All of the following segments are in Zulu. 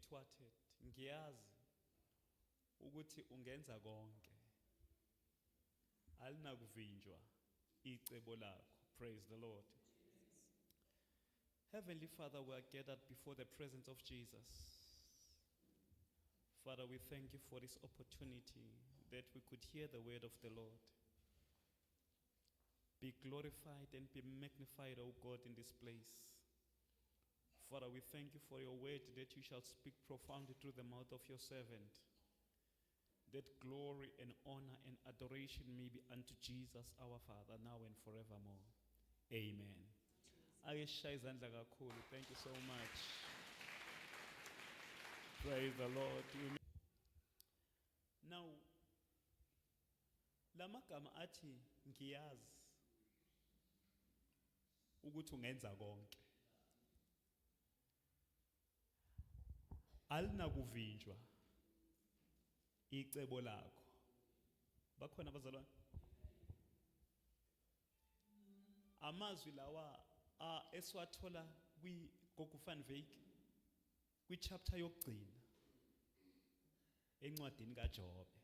thwarted. Ngiyazi ukuthi ungenza konke. Alinakuvinjwa icebo lakho. Praise the Lord. Heavenly Father, we are gathered before the presence of Jesus. Father, we thank you for this opportunity that we could hear the word of the Lord. Be glorified and be magnified, O God, in this place. Father, we thank you for your word that you shall speak profoundly through the mouth of your servant. That glory and honor and adoration may be unto Jesus our Father, now and forevermore. Amen. Ake sishaye izandla kakhulu. Thank you so much. Praise the Lord. Now, lamagama athi ngiyazi ukuthi ungenza konke. Alinakuvinjwa icebo lakho. Bakhona abazalwane? Amazwi lawa a esiwathola kwi Gogo van Wyk kwi chapter yokugcina encwadini kaJobe.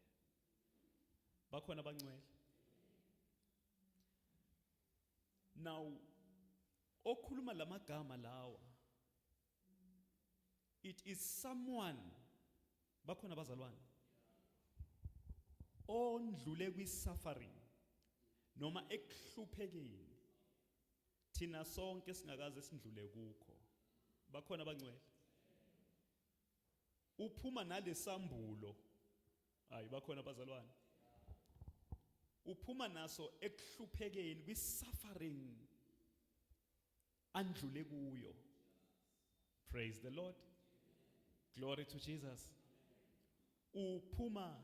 Bakhona abangcwele? Now okhuluma lamagama lawa, it is someone, bakhona abazalwane, ondlule kwi suffering noma ekuhluphekeni thina sonke singakaze sindlule kukho. Bakhona abangcwele? Uphuma nalesambulo. Hayi, bakhona abazalwane? Uphuma naso ekuhluphekeni, kwi suffering andlule kuyo. Praise the Lord. Glory to Jesus. Uphuma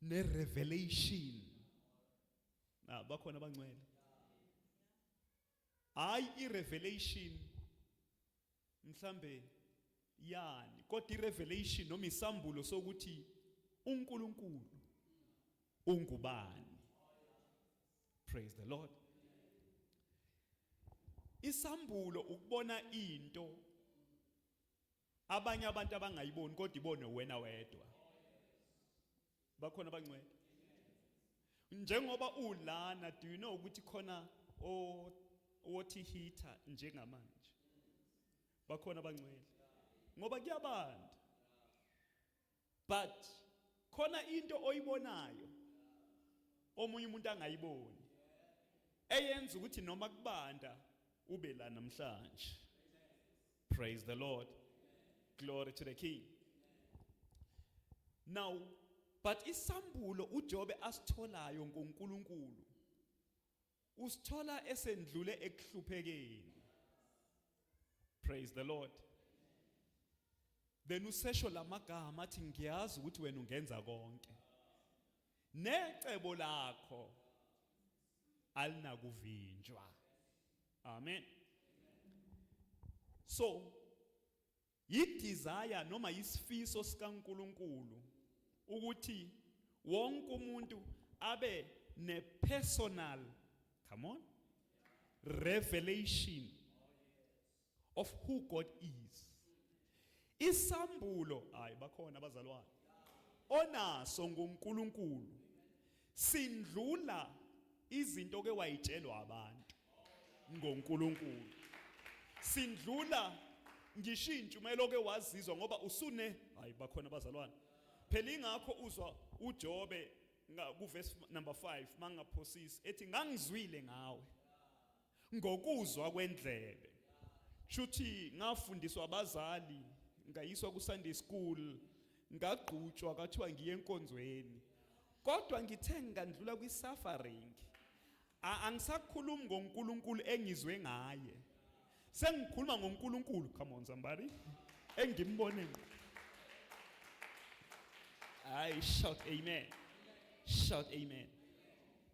ne revelation. Ah, bakhona abangcwele? Hayi, i revelation mhlambe yani, kodwa i revelation noma isambulo sokuthi uNkulunkulu ungubani. Praise the Lord. Isambulo ukubona into abanye abantu abangayiboni, kodwa ibone wena wedwa. Bakhona abangcwele? Njengoba ulana, do you know ukuthi khona o water heater njengamanje? Bakhona abangcwele? Ngoba kuyabanda, but khona into oyibonayo omunye umuntu angayiboni, eyenza ukuthi noma kubanda ube la namhlanje. Praise the Lord. Glory to the King. Now, but isambulo uJobe asitholayo ngoNkulunkulu usithola esendlule ekuhluphekeni. Praise the Lord. Then usesho lamagama athi, "Ngiyazi ukuthi wena ungenza konke, necebo lakho alinakuvinjwa." Amen. So yidesire noma isifiso sikaNkuluNkulu ukuthi wonke umuntu abe ne personal, come on, revelation of who God is. Isambulo, hayi, bakhona abazalwane, onaso ngoNkulunkulu sindlula izinto ke wayitshelwa abantu ngoNkulunkulu, sindlula ngisho intshumelo ke wazizwa, ngoba usune, hayi, bakhona abazalwane? Phela ingakho uzwa uJobe ku verse number 5, mangaphosisi, ethi, "Ngangizwile ngawe ngokuzwa kwendlebe." Shuthi ngafundiswa abazali, ngayiswa ku Sunday school, ngagqutshwa, kathiwa ngiye enkonzweni, kodwa ngithe ngandlula kwi suffering, angisakhulumi ngoNkulunkulu engizwe ngaye, sengikhuluma ngoNkulunkulu, come on somebody, engimbone. I shout amen, shout amen.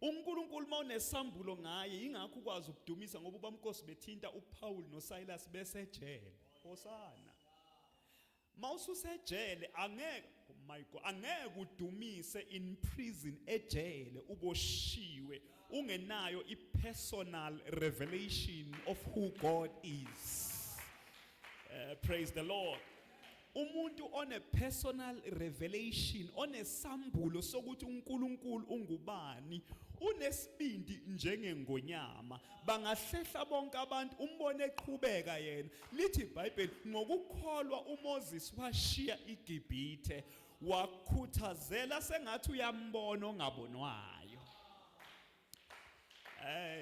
UNkulunkulu mawunesambulo ngaye, ingakho ukwazi ukudumisa, ngoba ubamnkosi bethinta uPaul noSilas besejele, hosana. Mawususejele angeke, oh my God, angeke udumise in prison, ejele uboshiwe, ungenayo ipersonal revelation of who God is. Praise the Lord. Umuntu one personal revelation, onesambulo sokuthi uNkulunkulu ungubani, unesibindi njengengonyama. Bangahlehla bonke abantu, umbone eqhubeka yena. Lithi iBhayibheli, ngokukholwa uMoses washiya iGibhithe, wakhuthazela sengathi uyambona ongabonwayo.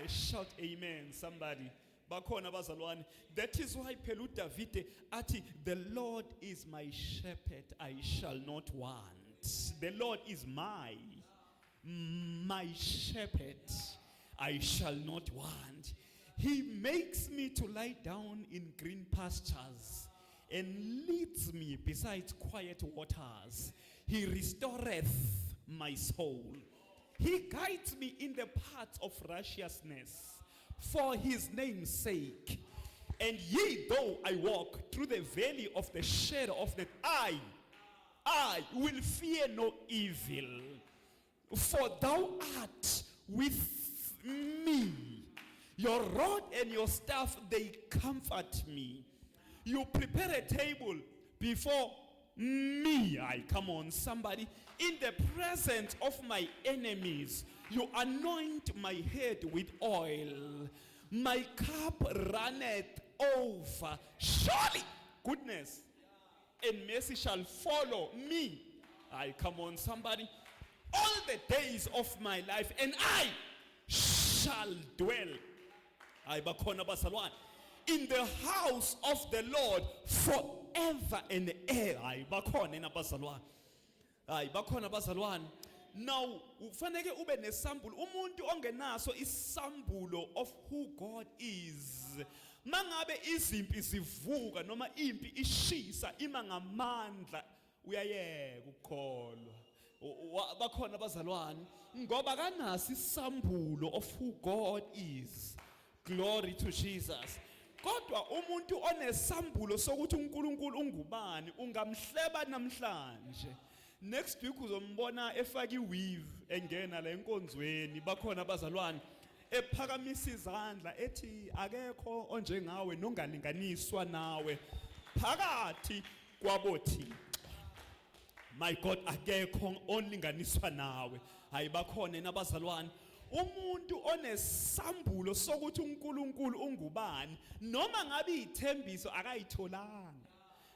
Shout amen, somebody. Bakhona abazalwane. That is why phela uDavide athi, "The Lord is my shepherd, I shall not want. The Lord is my shepherd, I shall not want. He makes me to lie down in green pastures and leads me beside quiet waters. He restoreth my soul. He guides me in the paths of righteousness for his name's sake. And yea, though I walk through the valley of the shadow of death, I will fear no evil, for thou art with me. Your rod and your staff, they comfort me. You prepare a table before me." I come on, somebody. "In the presence of my enemies, you anoint my head with oil. My cup runneth over. Surely goodness and mercy shall follow me." I come on, somebody. "All the days of my life, and I shall dwell." Hayi, bakhona abazalwane. "In the house of the Lord forever and ever." Hayi, bakhona nabazalwane. Hayi, bakhona abazalwane. Now ufanele ube nesambulo. Umuntu ongenaso isambulo of who God is, mangabe izimpi zivuka noma impi ishisa ima ngamandla, uyayeka ukukholwa. Bakhona abazalwane, ngoba kanaso isambulo of who God is. Glory to Jesus. Kodwa umuntu onesambulo sokuthi uNkulunkulu ungubani, ungamhleba namhlanje, next week uzombona efaka iweave, engena la enkonzweni. Bakhona abazalwane, ephakamisa izandla ethi, "Akekho onjengawe nongalinganiswa nawe phakathi kwabothixo. My God, akekho olinganiswa nawe." Hayi, bakhona nabazalwane. Umuntu onesambulo sokuthi uNkulunkulu ungubani, noma ngabe ithembiso akayitholanga,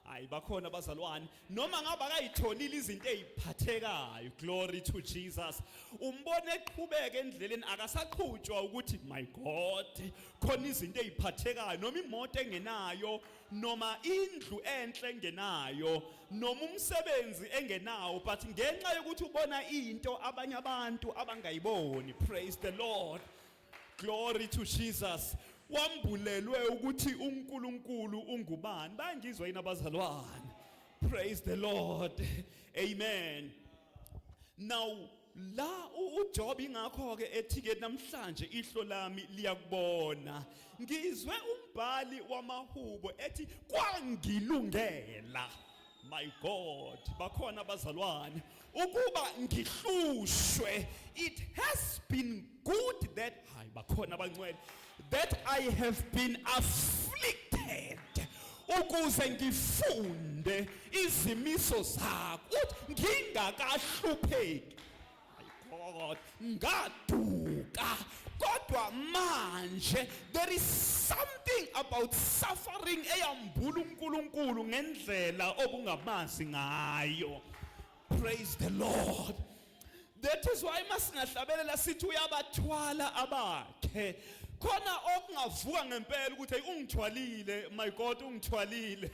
hayi, bakhona abazalwane, noma ngabe akayitholile izinto eziphathekayo, glory to Jesus, umbone eqhubeka endleleni, akasaqhutshwa ukuthi, my God, khona izinto eziphathekayo, noma imoto engenayo, noma indlu enhle engenayo, noma umsebenzi engenawo, but ngenxa yokuthi ubona into abanye abantu abangayiboni. Praise the Lord. Glory to Jesus. Wambulelwe ukuthi uNkulunkulu ungubani. Bayangizwa yini abazalwane? Praise the Lord. Amen. Now la uJob ingakho ke ethi ke, "Namhlanje ihlo lami liyakubona." Ngizwe umbhali wamahubo ethi, "Kwangilungela." My God, bakhona abazalwane, ukuba ngihlushwe. "It has been good that," hayi, bakhona abangcwele, "that I have been afflicted, ukuze ngifunde izimiso zakho." Uthi, "Ngingakahlupheki, my God, ngaduka, kodwa manje there is something about suffering eyambula uNkulunkulu ngendlela obungamazi ngayo." Praise the Lord. That is why masingahlabelela sithi uyabathwala abakhe, khona okungavuka ngempela ukuthi, "Hey, ungithwalile, my God, ungithwalile,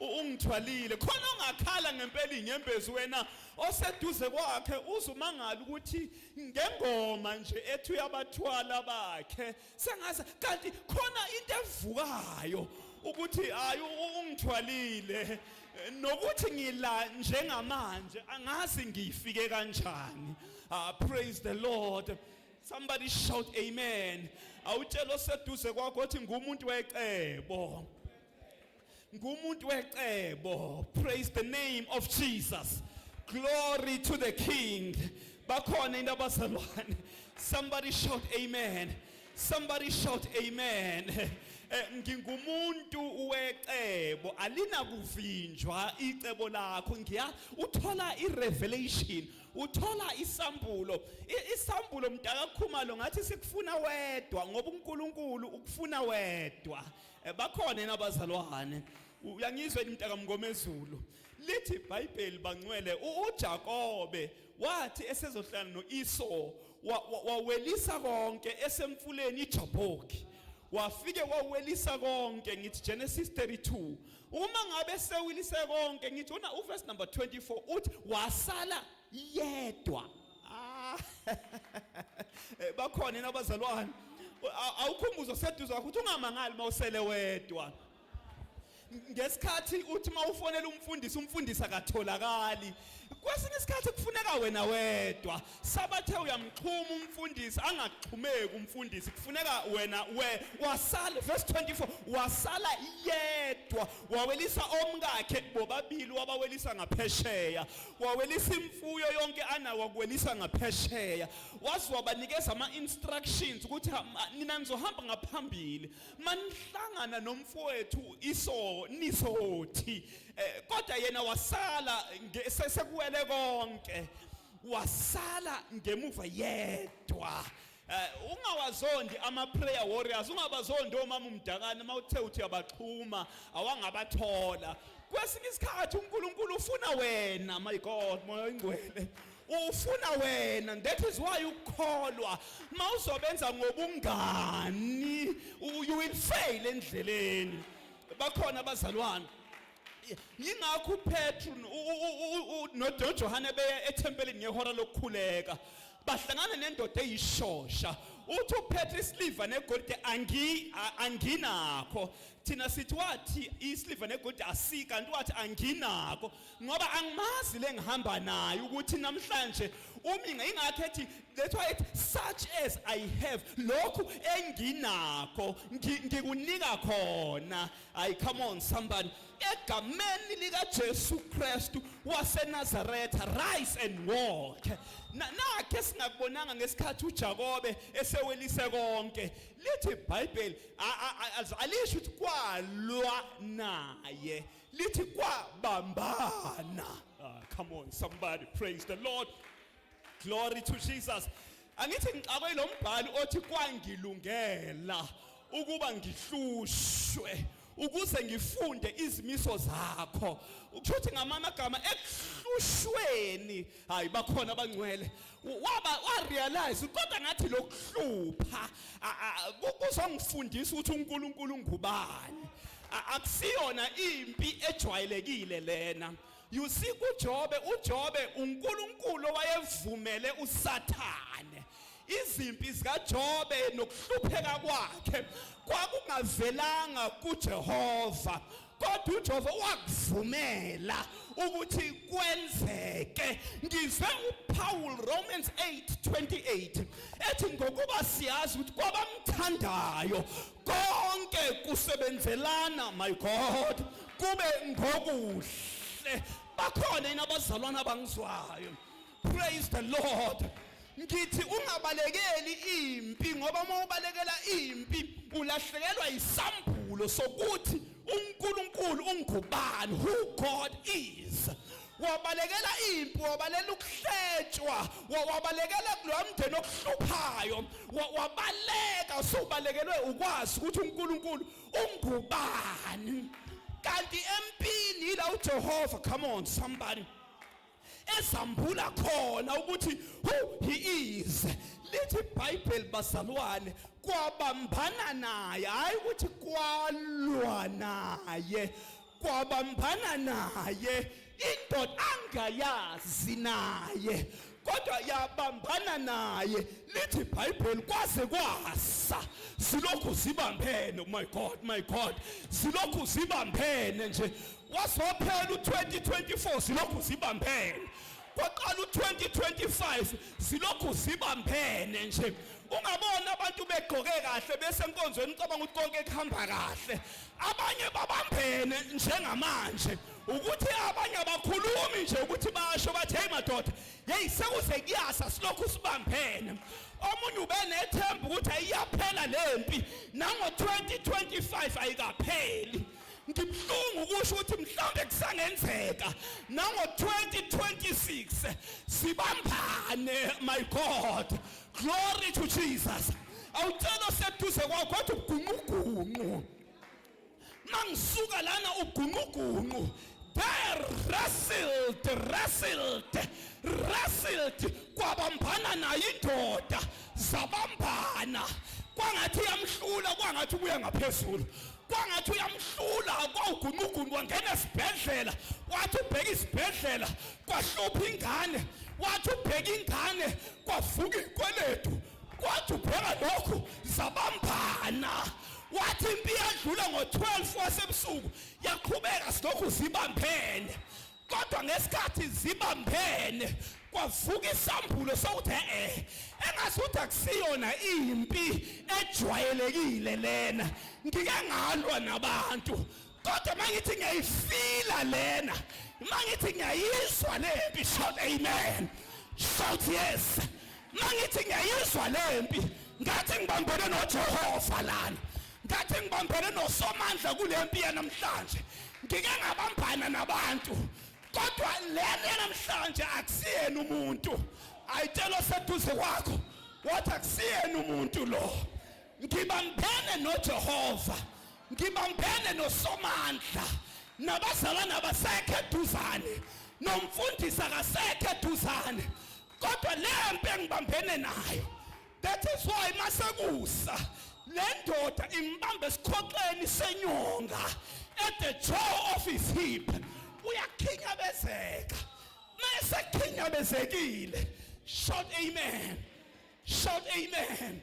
ungithwalile." Khona ongakhala ngempela inyembezi, wena oseduze kwakhe uzumangala ukuthi ngengoma nje ethi uyabathwala bakhe, sengaze kanti khona into evukayo ukuthi, hayi, ungithwalile, nokuthi ngila njengamanje angazi ngifike kanjani. Ah, praise the Lord. Somebody shout amen. Awutshela oseduze kwakho uthi, "Ngumuntu wecebo, ngumuntu wecebo." Praise the name of Jesus. Glory to the King. Bakhona into abazalwane? Somebody shout amen. Somebody shout amen. Ngingumuntu wecebo, alinakuvinjwa icebo lakho. Ngiya uthola irevelation, uthola isambulo. Isambulo mntakaKhumalo ngathi sikufuna wedwa, ngoba uNkulunkulu ukufuna wedwa. Bakhona yini abazalwane? Uyangizwa yini mntakamngomezulu? Lithi iBhayibheli bangcwele, uJakobe wathi esezohlala noEsau, wawelisa konke esemfuleni iJabhoki. Wafike wawelisa konke, ngithi Genesis 32. Uma ngabe sewilise konke, ngithi una uverse number 24 uthi wasala yedwa. Ah. Bakhona yini abazalwane? Awukhumbuzo seduze kwakho ukuthi ungamangali mawusele wedwa. Ngesikhathi uthi mawufonela umfundisi, umfundisi akatholakali. Kwesinye isikhathi kufuneka wena wedwa. Sabathe uyamxhuma umfundisi, angaxhumeki umfundisi, kufuneka wena we wasala. Verse 24, wasala yedwa, wawelisa omkakhe bobabili, wabawelisa ngaphesheya, wawelisa imfuyo yonke anawo, wakuwelisa ngaphesheya, waze wabanikeza ama-instructions ukuthi nina nizohamba ngaphambili, manihlangana nomfowethu iso nizothi, kodwa yena wasala sekuwele konke, wasala ngemuva yedwa. Ungawazondi ama prayer warriors, ungabazondi omama umdakane mawuthe uthi uyabaxhuma awangabathola. Kwesinye isikhathi uNkulunkulu ufuna wena, my God, moya oyingcwele ufuna wena. That is why ukukholwa mawuzobenza ngobungani, you will fail endleleni. Bakhona abazalwane? Yingakho uPetru noJohane beye ethempelini ngehora lokukhuleka, bahlangana nendoda eyishosha. Uthi uPetru, isiliva negolide anginakho. Thina sithi wathi isiliva negolide asika, kanti wathi anginakho ngoba angimazi le ngihamba nayo ukuthi namhlanje umi. Ingakho ethi, that's why ethi such as I have, lokhu enginakho ngikunika khona. Ay, come on somebody. Egameni lika Jesu Kristu waseNazaretha, rise and walk. Nakhe singakubonanga ngesikhathi uJakobe esewelise konke. Lithi iBhayibheli alisho ukuthi kwalwa naye, lithi kwabambana. Ah, come on somebody, praise the Lord, glory to Jesus. Angithi ngixakwe lo mbhali othi kwangilungela ukuba ngihlushwe ukuze ngifunde izimiso zakho. Ukusho ukuthi ngamanye amagama, ekuhlushweni, hayi, bakhona abangcwele, waba wa realize kodwa ngathi lokuhlupha kuzongifundisa ukuthi uNkulunkulu ngubani. Akusiyona impi ejwayelekile lena. You see, kuJobe, uJobe uNkulunkulu wayevumele uSathane. Izimpi zikaJobe nokuhlupheka kwakhe kwakungavelanga kuJehova, kodwa uJehova wakuvumela ukuthi kwenzeke. Ngizwe uPaul, Romans 8:28, ethi ngokuba siyazi ukuthi kwabamthandayo konke kusebenzelana, my God, kube ngokuhle. Bakhona yini abazalwana abangizwayo? Praise the Lord. Ngithi ungabalekeli impi, ngoba uma ubalekela impi ulahlekelwa isambulo sokuthi uNkulunkulu ungubani, who God is. Wabalekela impi, wabalekela ukuhletshwa, wabalekela kulowa mndeni okuhluphayo, wabaleka, sowubalekelwe ukwazi ukuthi uNkulunkulu ungubani. Kanti empini ila uJehova, come on somebody, ezambula khona ukuthi who he is. Lithi iBhayibheli bazalwane, kwabambana naye, hayi ukuthi kwalwa naye, kwabambana naye, indoda angayazi naye kodwa yabambana naye. Lithi iBhayibheli kwaze kwasa silokhu zibambene. My God, my God, silokhu zibambene nje. Wasophela u2024 silokhu zibambene, kwaqala u2025 silokhu zibambene nje. Ungabona abantu begqoke kahle bese enkonzweni, ucabanga ukuthi konke kuhamba kahle. Abanye babambene njengamanje, ukuthi abanye abakhulumi nje, ukuthi basho bathi, hey madoda, hey, sekuze kuyasa silokhu sibambene. Omunye ubenethemba ukuthi ayiyaphela lempi, nango-2025 ayikapheli. Ngibuhlungu ukusho ukuthi mhlawumbe kusangenzeka nango-2026 sibambane. My God, glory to Jesus. Awutshela oseduze kwakho, kodwa ubugunqugunqu mangisuka lana, ugunqugunqu. They wrestled, wrestled, wrestled, kwabambana nayo indoda, zabambana, kwangathi uyamhlula, kwangathi ubuya ngaphezulu, kwangathi uyamhlula, kwawugunqugunqu. Wangena esibhedlela, wathi ubheka isibhedlela, kwahlupha ingane, wathi ubheka ingane, kwavuka ikweletu, kwathi ubheka lokhu, zabambana. Wathi impi yadlula ngo-12 wasebusuku, yaqhubeka silokhu zibambene. Kodwa ngesikhathi zibambene, kwavuka isambulo sokuthi engazuthi akusiyona impi ejwayelekile lena. Ngike ngalwa nabantu, kodwa mangithi ngiyayifila lena, mangithi ngiyayizwa lempi, shout amen, shout yes. Mangithi ngiyayizwa lempi, ngathi ngibambene noJehova lana, ngathi ngibambene noSomandla kulempi yanamhlanje. Ngike ngabambana nabantu, kodwa lena yanamhlanje akusiyena umuntu. Ayitshela oseduze kwakho, wathi akusiyena umuntu lo, ngibambene noJehova, ngibambene noSomandla. Nabazalwane abasekho eduzane, nomfundisi akasekho eduzane, kodwa lempi engibambene nayo. That is why masekusa le ndoda imbambe esikhoxeni senyonga, at the jaw of his hip, uyakhinyabezeka. Mayesekhinyabezekile, shout amen, shout amen.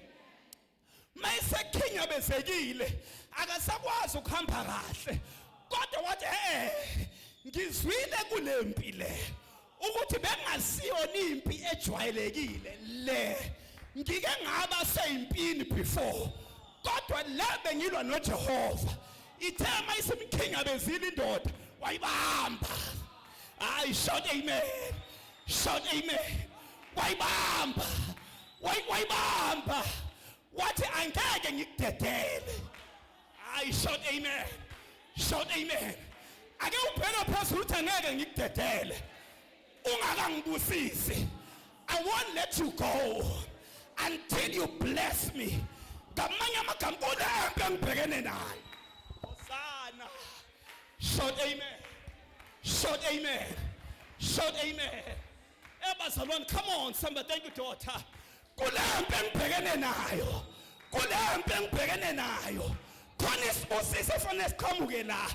Mayesekhinyabezekile, akasakwazi ukuhamba kahle, kodwa wathi, ngizwile kulempi le ukuthi bengasiyona impi ejwayelekile le. Ngike ngaba seyimpini before, kodwa le bengilwa noJehova. Ithema isimkhinyabezile indoda, wayibamba. Hayi, shout amen, shout amen. Wayibamba, wayibamba, wathi angeke ngikudedele. Hayi, shout amen, shout amen. Ake ubheke phezulu, uthi angeke ngikudedele ungakangibusisi. I won't let you go until you bless me. Ngamanye amagama, kulempi engibhekene nayo. Hosana, shout amen, shout amen, shout amen. Ebazalwane, come on somebody. Thank you, daughter. Kulempi engibhekene nayo, kulempi engibhekene nayo, khona isibusiso efanele siqhamuke la,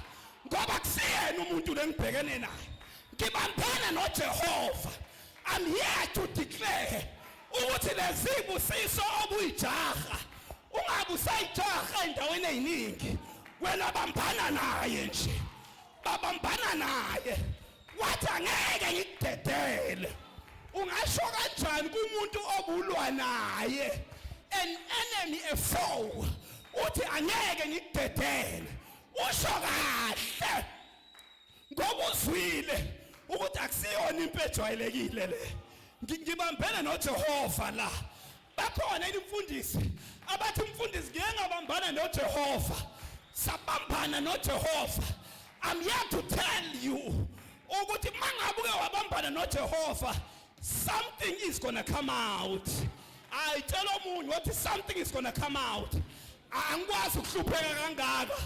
ngoba kusiyena umuntu lengibhekene naye, ngibambene noJehova. I'm here to declare ukuthi lezibusiso obuyijaha, ungabe usayijaha endaweni eziningi. Wena bambana naye nje, babambana naye, wathi angeke ngikudedele. Ungasho kanjani kumuntu obulwa naye, an enemy, a foe, uthi angeke ngikudedele? Usho kahle ngoba uzwile ukuthi akusiyona impi ejwayelekile le, ngibambene noJehova la. Bakhona imfundisi abathi, "Mfundisi, ngike ngabambana noJehova, sabambana noJehova." I'm here to tell you ukuthi mangabe uke wabambana noJehova, something is gonna come out. Ayitshela omunye, wathi something is gonna come out. Angikwazi ukuhlupheka kangaka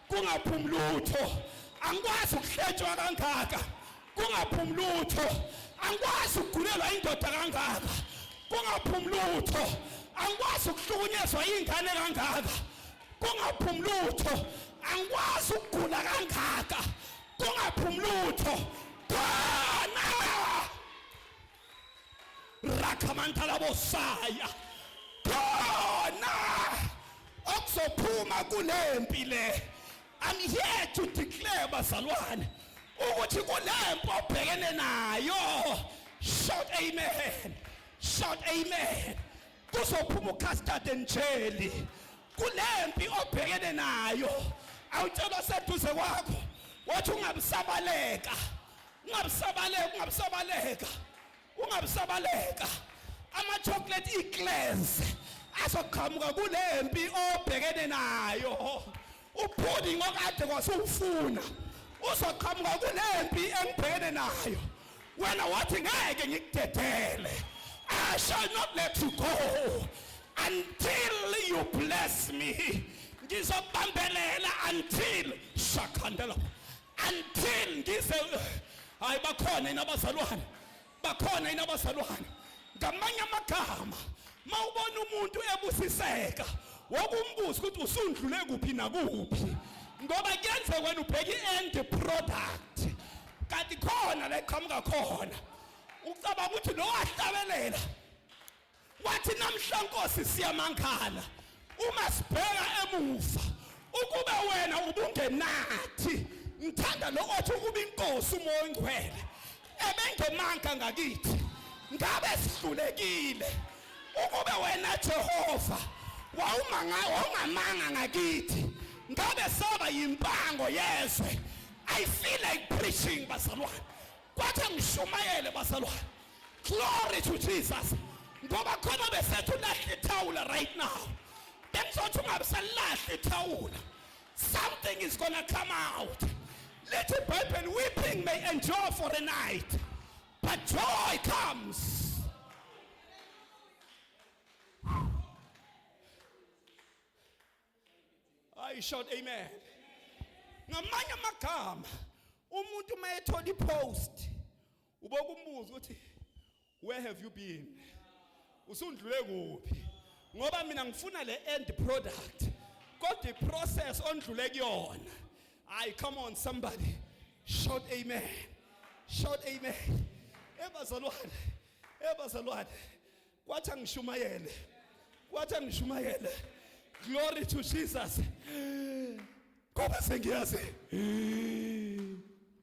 kungaphumi lutho, angikwazi ukuhletshwa kangaka kungaphumi lutho, angikwazi ukugulelwa indoda kangaka kungaphumi lutho, angikwazi ukuhlukunyezwa ingane kangaka kungaphumi lutho, angikwazi ukugula kangaka kungaphumi lutho. Khona rakhamantalabosaya, khona okuzophuma kulempi le. I'm here to declare, bazalwane, ukuthi kulempi obhekene nayo, shout amen, shout amen, kuzophuma ucustard and jelly kulempi obhekene nayo. Awutshela seduze kwakho, wathi ungabisabaleka, ungabisabaleka, ungabisabaleka, ungabisabaleka. Ama-chocolate eclairs azoqhamuka kule mpi obhekene nayo. Upudding okade kwasuwufuna uzoqhamuka kule mpi engibhekene nayo. Wena wathi ngeke ngikudedele. I shall not let you go until you bless me. Ngizobambelela until shakhandela, until ngize. Hayi, bakhona yini abazalwane? Bakhona yini abazalwane? Ngamanye amagama, mawubona umuntu ebusiseka, wokumbuza ukuthi usundlule kuphi nakuphi, ngoba kuyenzeka wena ubheka i-end product kanti khona la iqhamuka khona. Ucabanga ukuthi lo wahlabelela wathi, "Namhla Nkosi siyamangala uma sibheka emuva, ukube wena ubungenathi." Ngithanda lo othi ukuba inkosi uMoya oNgcwele ebengemanga ngakithi, ngabe sihlulekile. Ukube wena Jehova wawungamanga ngakithi, ngabe saba yimpango yezwe. I feel like preaching, bazalwane. Kwathi ngishumayele, bazalwane. Glory to Jesus. Ngoba khona besethi ulahla ithawula right now, bengizothi ungabe salahla ithawula. Something is gonna come out. Let iBhayibheli, "Weeping may endure for a night, but joy comes." I shout amen. Ngamanye amagama, umuntu uma ethola ipost, ubokumbuza ukuthi, "Where have you been? Usundlule kuphi? Ngoba mina ngifuna le end product, kodwa iprocess ondlule kuyona." Ay, come on, somebody shout amen, shout amen. Ebazalwane, ebazalwane, kwathi angishumayele, kwathi angishumayele. Glory to Jesus. Ngoba sengiyazi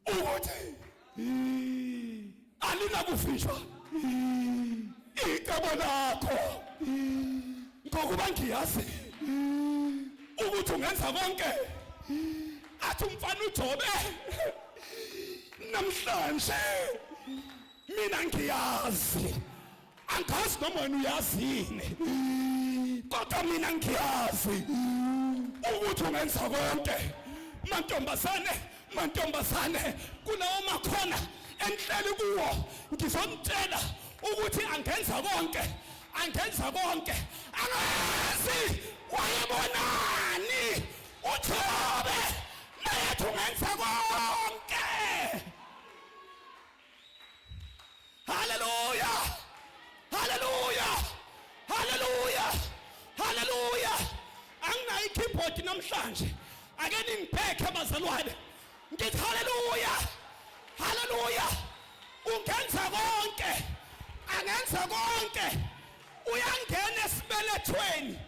ukuthi alinakuvinjwa icebo lakho, ngokuba ngiyazi ukuthi ungenza konke. Athi umfana uJobe, "Namhlanje mina ngiyazi." Angazi noma wena uyazini, kodwa mina ngiyazi ukuthi ungenza konke. Mantombazane, mantombazane, kulawo makhona enhleli kuwo, ngizonitshela ukuthi angenza konke, angenza konke. Angazi wayebonani uJobe mayethi ungenza konke. Haleluya, haleluya, haleluya, haleluya. Anginayo i-keyboard namhlanje, ake ningibheke bazalwane. Ngithi haleluya, haleluya. Ungenza konke, angenza konke. Uyangena esibelethweni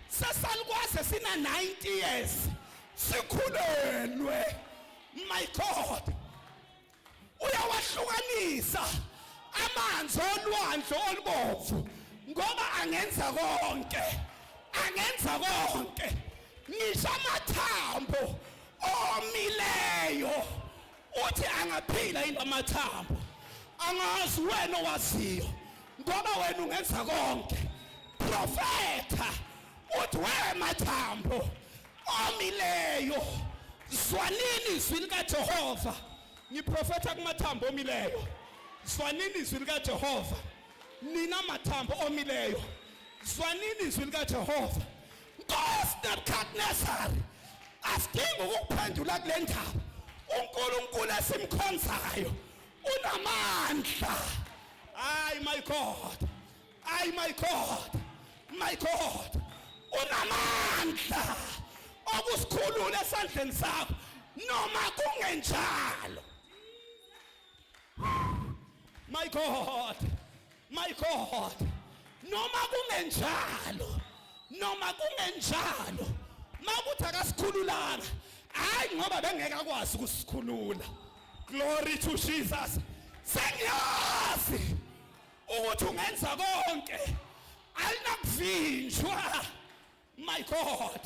sesalukwazi sina 90 years sikhulelwe. My God, uyawahlukanisa amanzi olwandle olubomvu, ngoba angenza konke, angenza konke. Ngisho amathambo omileyo, uthi angaphila yini amathambo? Angazi wena owaziyo, ngoba wena ungenza konke. Profeta uthi, "We mathambo omileyo, zwanini izwi likaJehova." Ngiprofetha kumathambo omileyo. Zwanini izwi likaJehova, nina mathambo omileyo, zwanini izwi likaJehova. Nkosi Nebuchadnezzar, asidingi ukuphendula kule ndaba. UNkulunkulu esimkhonzayo unamandla. Ay, my God, ay, my God, my God, unamandla okusikhulula esandleni sakho noma kungenjalo. My God, my God, noma kungenjalo, noma kungenjalo, makuthi akasikhululanga, hayi ngoba bengeke akwazi ukusikhulula. Glory to Jesus. Sengiyazi ukuthi ungenza konke, alinakuvinjwa. My God,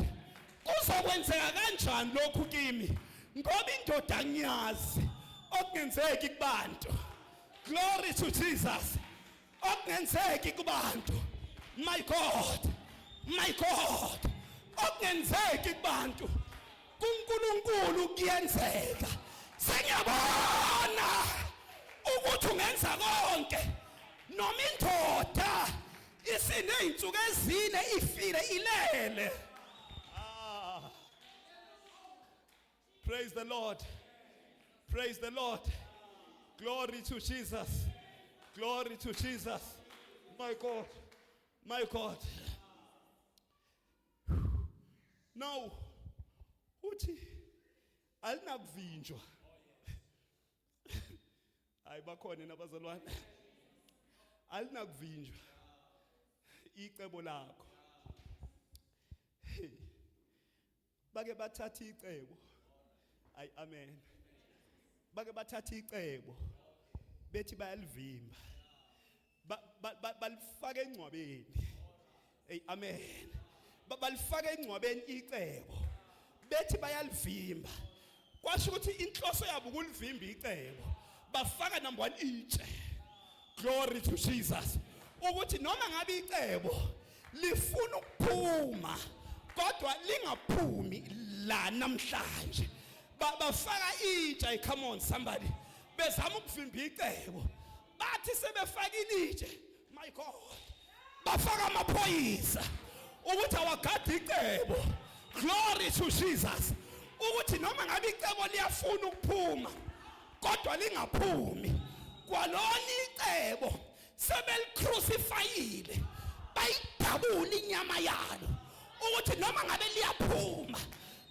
kuzokwenzeka kanjani lokhu kimi, ngoba indoda ngiyazi okungenzeki kubantu? Glory to Jesus. Okungenzeki kubantu, my God, my God, okungenzeki kubantu kuNkulunkulu kuyenzeka. Sengiyabona ukuthi ungenza konke noma indoda isineyinsuku ezine ifile ilele. Ah. Praise the Lord. Praise the Lord. Glory to Jesus. Glory to Jesus. My God. My God. Now, uthi alinakuvinjwa. Hayi, bakhona nabazalwane. Alinakuvinjwa icebo lakho. Hey. Bake bathatha icebo. Ayi, amen. Bake bathatha icebo. Bethi bayalivimba. Balifaka engcwabeni. Hey, amen. Balifaka engcwabeni icebo. Bethi bayalivimba. Kwasho ukuthi inhloso yabo ukulivimba icebo. Bafaka number 1 itshe. Glory to Jesus. Ukuthi noma ngabe icebo lifuna ukuphuma kodwa lingaphumi la namhlanje. Bafaka itshe, come on somebody. Bezama ukuvimba icebo. Bathi sebefakile itshe, my God. Bafaka amaphoyisa ukuthi awagade icebo. Glory to Jesus. Ukuthi noma ngabe icebo liyafuna ukuphuma kodwa lingaphumi. Kwalona icebo sebelicrucifyile, bayidabula inyama yalo ukuthi noma ngabe liyaphuma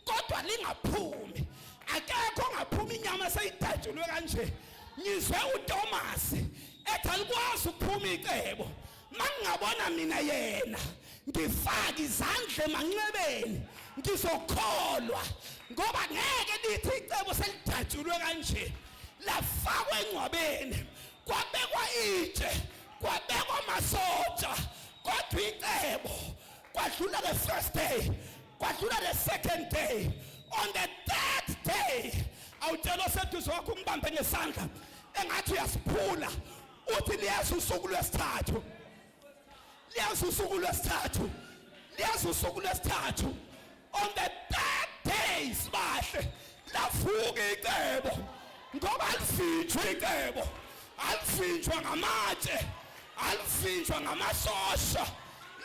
kodwa lingaphumi. Akekho ongaphuma inyama seyidatshulwe kanje. Ngizwe uThomas ethi alikwazi ukuphuma icebo mangingabona mina yena ngifaka izandla emanxebeni, ngizokholwa, ngoba ngeke lithi icebo selidatshulwe kanje lafakwa engcwabeni, kwabekwa itshe, kwabekwa amasotsha, kodwa icebo kwadlula the first day, kwadlula the second day, on the third day. Awutshela oseduze wakho, umbambe ngesandla engathi uyasiphula, uthi liyeza usuku lwesithathu, liyeza usuku lwesithathu, liyeza usuku lwesithathu. On the third day, sibahle, lavuka icebo, ngoba alivinjwa icebo, alivinjwa ngamatshe, alivinjwa ngamasosha.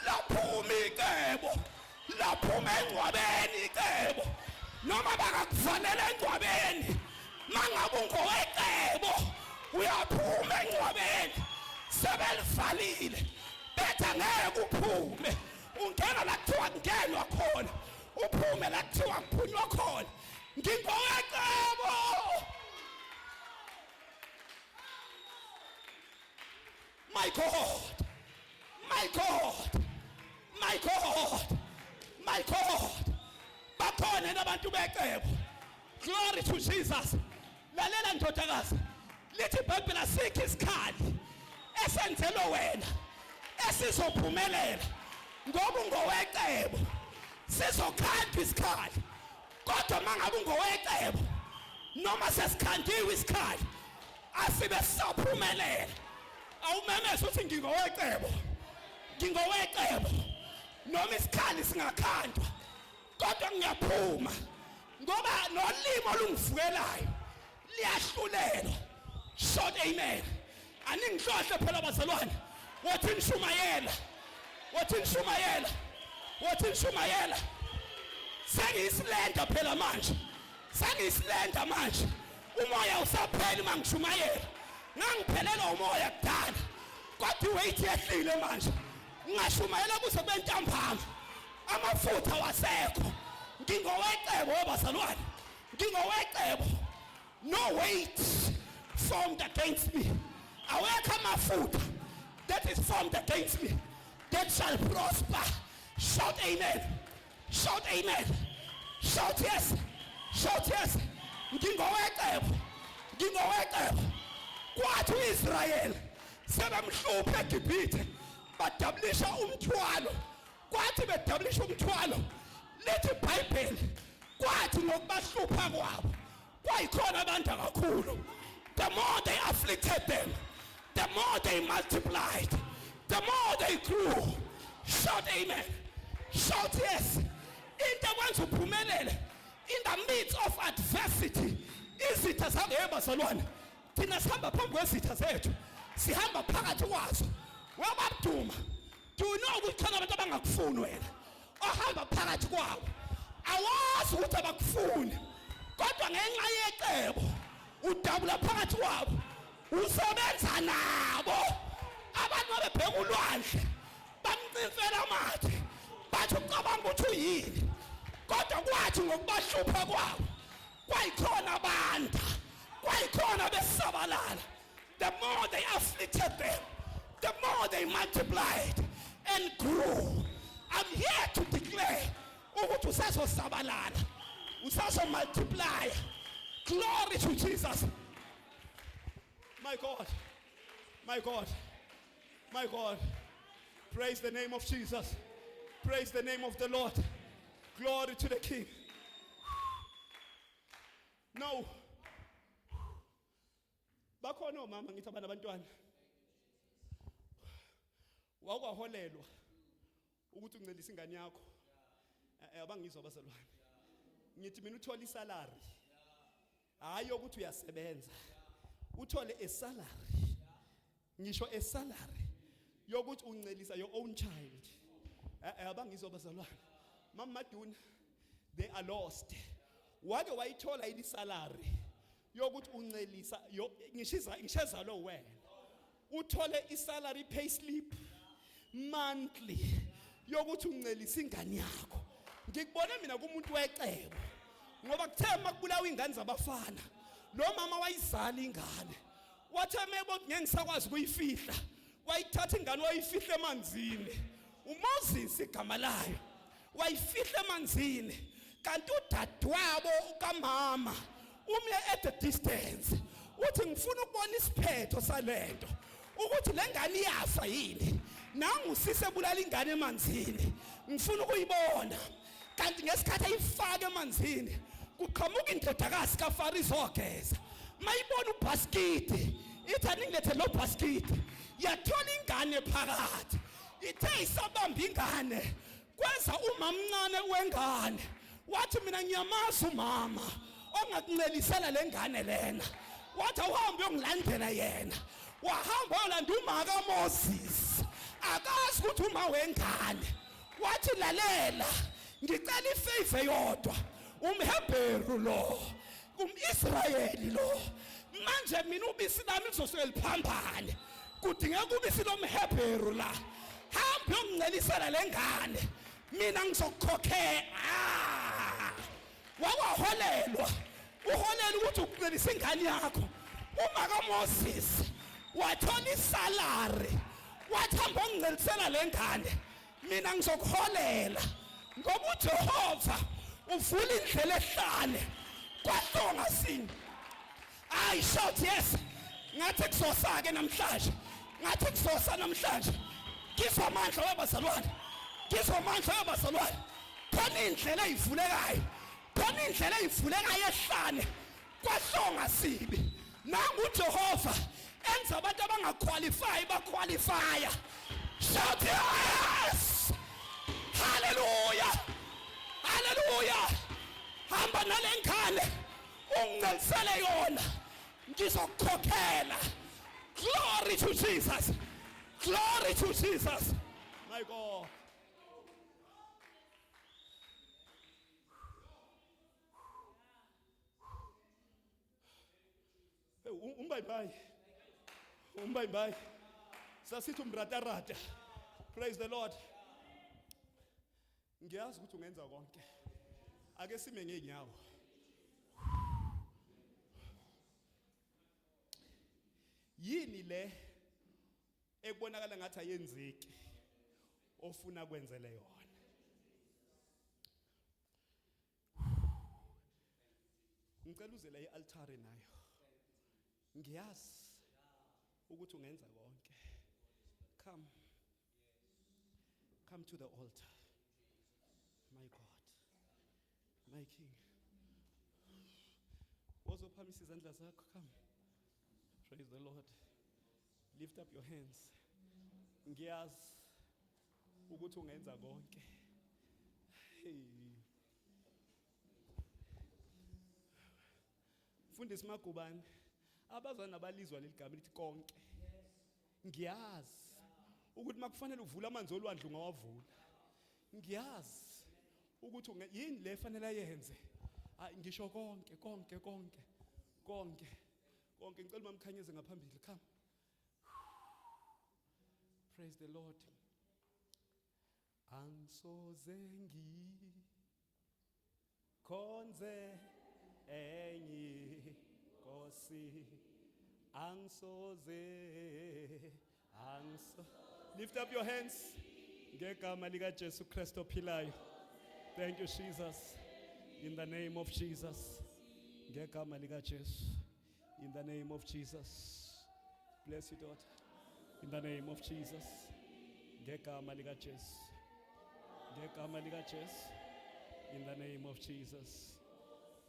Laphuma icebo, laphuma engcwabeni icebo. Noma bangakuvalela engcwabeni, mangabe ungowecebo uyaphuma engcwabeni. Sebelivalile bethi angeke uphume, ungena la kuthiwa kungenwa khona, uphume la kuthiwa kuphunywa khona. Ngingowecebo. My God, my God, my God, my God. Bakhona nabantu becebo. Glory to Jesus. Lalela ndodakazi, lithi iBhayibheli asikho isikhali esenzelwe wena esizophumelela ngoba ungowecebo. Sizokhandwa isikhali, kodwa mangabe ungowecebo, noma sesikhandiwe isikhali asibe sisaphumelela. Awumemeze uthi ngingowecebo, ngingowecebo. Noma isikhali singakhandwa kodwa ngiyaphuma, ngoba nolimo olungivukelayo liyahlulelwa. Shout amen. Aningihlohle phela bazalwane. Wathi nishumayela, wathi nishumayela, wathi nishumayela. Sengiyisilenda phela manje, sengiyisilenda manje. Umoya usapheli mangishumayela. Ngangiphelelwa umoya kudala, kodwa iweight yehlile manje. Ngingashumayela kuze kube ntambama, amafutha wasekho. Ngingowecebo bazalwane, ngingowecebo. No weight formed against me. Awekho amafutha that is formed against me that shall prosper. Shout amen, shout amen, shout yes, shout yes. Ngingowecebo, ngingowecebo. Kwathi uIsrayeli sebemhluphe eGibhithe, badabulisha umthwalo. Kwathi bedabulisha umthwalo, lithi iBhayibheli kwathi ngokubahlupha kwabo kwayikhona abantu kakhulu. The more they afflicted them, The more they multiplied, the more they grew. Shout amen. Shout yes. Into ekwenza uphumelele in the midst of adversity, izitha zakho, bazalwane, thina sihamba phambi kwezitha zethu, sihamba phakathi kwazo. Wababduma, do you know ukuthi khona abantu abangakufuni wena ohamba phakathi kwabo? Awazi ukuthi abakufuni, kodwa ngenxa yecebo udabula phakathi kwabo, usebenza nabo. Abantu babebheka ulwandle, bamcimfela amathe, bathi ucabanga ukuthi uyini, kodwa kwathi ngokubahlupha kwabo kwayikhona abanda, kwayikhona besabalala. The more they afflicted them, the more they multiplied and grew. I'm here to declare ukuthi usazosabalala, usazo-multiply. Glory to Jesus. My God, my God, my God. Praise the name of Jesus. Praise the name of the Lord. Glory to the King. No. Bakhona omama, ngithi abana abantwana. Wakwaholelwa ukuthi uncelise ingane yakho. Abangizwa abazalwane. Ngithi mina uthola isalary. Hayi ukuthi uyasebenza. Uthole a salary. Ngisho a salary yokuthi uncelisa your own child. Abangizwa abazalwane. Mama Maduna, they are lost. Wake wayithola yini salary yokuthi uncelisa yo ngishiza ngishezalo wena? Uthole isalary, pay slip monthly yokuthi uncelisa ingane yakho. Ngikubone mina kumuntu wecebo, ngoba kuthe makubulawa ingane zabafana, lo mama wayizala ingane, wathe mebona ngeke ngisakwazi ukuyifihla, wayithatha ingane wayifihla emanzini. uMoses igama layo. Wayifihla emanzini, kanti udadewabo kamama umye at a distance, uthi ngifuna ukubona isiphetho salento, ukuthi le ngane iyafa yini, nangu sisebulala ingane emanzini, ngifuna ukuyibona. Kanti ngesikhathi ayifaka emanzini, kuqhamuka indodakazi kaFaro izogeza. Mayibona ubhaskidi, ithi aningilethe lo bhaskidi. Yathola ingane phakathi. Ithe isabamba ingane, kwenza umamncane wengane wathi, "Mina ngiyamazi umama ongakuncelisela lengane lena." Wathi, "Awuhambe uyongilandela yena." Wahamba wayolanda uma kaMoses, akazi ukuthi uma wengane. Wathi, "Lalela, ngicela ifavor yodwa. UmHebheru lo, umIsrayeli lo, manje mina ubisi lami lizosuke liphambane, kudingeka ubisi lomHebheru la. Hamba uyongincelisela lengane, mina ngizokukhokhela." Ah! Wawaholelwa, uholela ukuthi ukuncelisa ingane yakho. Uma kaMoses wathola isalary, wathi, "Hamba ongincelisela lengane, mina ngizokuholela," ngoba uJehova uvula indlela ehlane kwahlonga sini. I shout yes. Ngathi kuzosa ke namhlanje, ngathi kuzosa namhlanje. Ngizwa amandla wabazalwane, ngizwa amandla wabazalwane. Khona indlela eyivulekayo, khona indlela eyivulekayo ehlane kwahlonga sibi. Nangu uJehova enza abantu abangaqualify baqualifya. Shout yes. Hallelujah, hallelujah. Hamba nalengane ungincelisele yona, ngizokukhokhela. Glory to Jesus, glory to Jesus. My God. Hey, umbayimbayi, umbayimbayi, sasithi umratarata. Praise the Lord. Ngiyazi ukuthi ungenza konke. Ake sime ngeenyawo. Yini le ekubonakala ngathi ayenzeki ofuna kwenzele yona? Ngicela uze la i-altare nayo. Ngiyazi ukuthi ungenza konke. Come, come to the altar. My God, my King. Wozophamisa izandla zakho. Come. Praise the Lord. Lift up your hands. Ngiyazi ukuthi ungenza konke. Hey. Mfundisi Magubane, abazwana abalizwa leli gama lithi konke. Ngiyazi ukuthi makufanele uvule amanzi olwandle ungawavula. Ngiyazi ukuthi yini le fanele ayenze. Hayi, ngisho konke, konke, konke, konke, konke. Ngicela mamkhanyeze ngaphambili. Come. Praise the Lord. Angisoze ngikhonze enye inkosi, angisoze, angiso. Lift up your hands. Ngegama lika Jesu Kristu ophilayo. Thank you, Jesus. In the name of Jesus. Ngegama lika Jesu. In the name of Jesus. Bless you, daughter. In the name of Jesus. Ngegama lika Jesu. Ngegama lika Jesu. In the name of Jesus.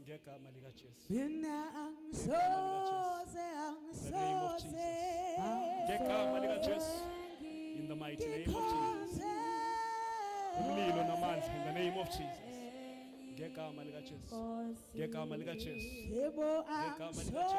Ngegama lika Jesu. Mina angisoze, In the name of angisoze Ngegama lika Jesu. In the mighty name of Jesus. Umlilo namandla in the name of Jesus. Ngegama lika Jesu. Ngegama lika Jesu. Yebo, Ngegama lika Jesu.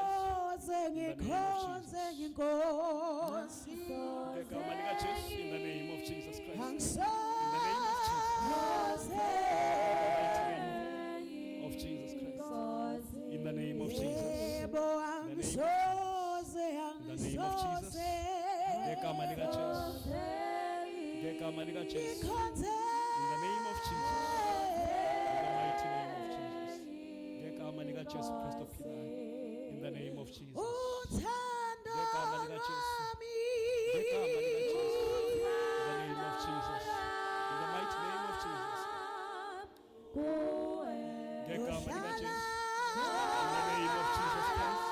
angisoze In the name of ngikhonze Jesus. inkosi. Ngegama lika Jesu, in the name of Jesus Christ. Angisoze. In the name of Jesus. In the mighty name of Jesus Christ. In the name of Jesus. Yebo, angisoze, In the name of Jesus. angisoze Ngegama lika Jesu. Ngegama lika Jesu. ngikhonze In the name of Jesus. In the mighty name of Jesus. Ngegama lika Jesu Kristu ophilayo. In the name of Jesus. Uthando Ngegama lika Jesu. lwami. Ngegama lika Jesu. In the name of Jesus. In the mighty name of Jesus. Ngegama lika Jesu. In the name of Jesus Christ.